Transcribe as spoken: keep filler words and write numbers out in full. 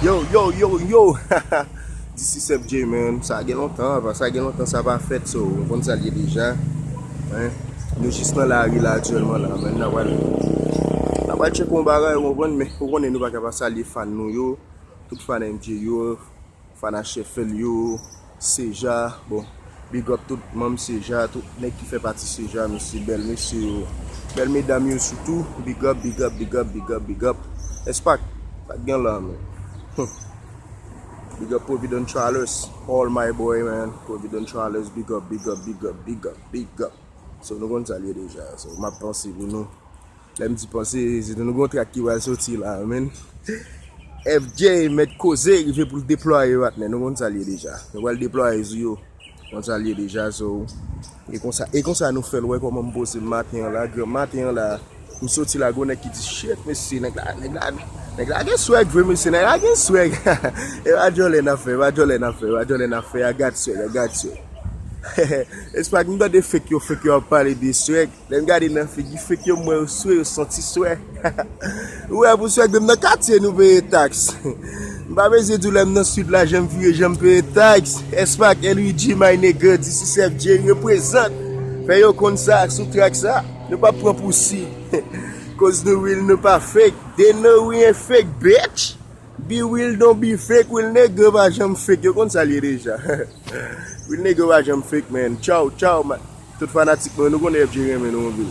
Yo, yo, yo, yo! This is F J, man. Sa gen lontan, apa, sa gen lontan sa pa fèt, so, ou konn sa l ye deja. Hein? Nou jis nan lari la aktyèlman la, man. N a pral, n a pral tcheke yon bagay, ou konprann, men ou konnen nou pa ka pa salye fan nou yo, tout fan M J yo, fan a Sheffield yo, Seja, bon, big up tout manm Seja, tout nèg ki fè pati Seja, mesye, bèl mesye yo, bèl medam yo sitou, big up, big up, big up, big up, big up. Espak, pa t gen la, men. Huh. Big up Providence Charles, all my boy, man. Providence Charles, big up, big up, big up, big up, big up. So, nou konn sa l ye deja. So, m ap panse pou nou. Lè m di panse, se nou gon trak ki pral soti la, man. F J mèt koze, rive pou l deplwaye, patnè. Nou konn sa l ye deja. Nou pral deplwaye sou yo. Konn sa l ye deja, so. E konsa, e konsa nou fè l, wè kòman m poze maten an la, gran maten an la. M soti la, gon nèg ki di, shit, mesye, nèg la, nèg la, nèg la gen swag vre, mesye, nèg la gen swag. E pa djòlè n ap fè, e pa djòlè n ap fè, e pa djòlè n ap fè, I got swag, I got swag. Espak, m tande fake yo, fake yo ap pale de swag. Lè m gade nan figi fake yo, m wè yo swe, yo santi swag. Ou wè pou swag, menm nan katye nou peye taks. M pa bezwen di w lè m nan sud la, jan m vire, jan m peye taks. Espak, L U G, my nigga, this is F J, reprezant. Fè yo konn sa, sou track sa, nou p ap pran pou si. Cause nou real, nou pa fake. They know we ain't fake, bitch. Be real, don't be fake. Real nigga pa janm fake. Yo konn sa l ye deja. Real nigga pa janm fake, man. Tchaw, tchaw, man. Tout fanatik mwen, nou konnen F J renmen nou anpil.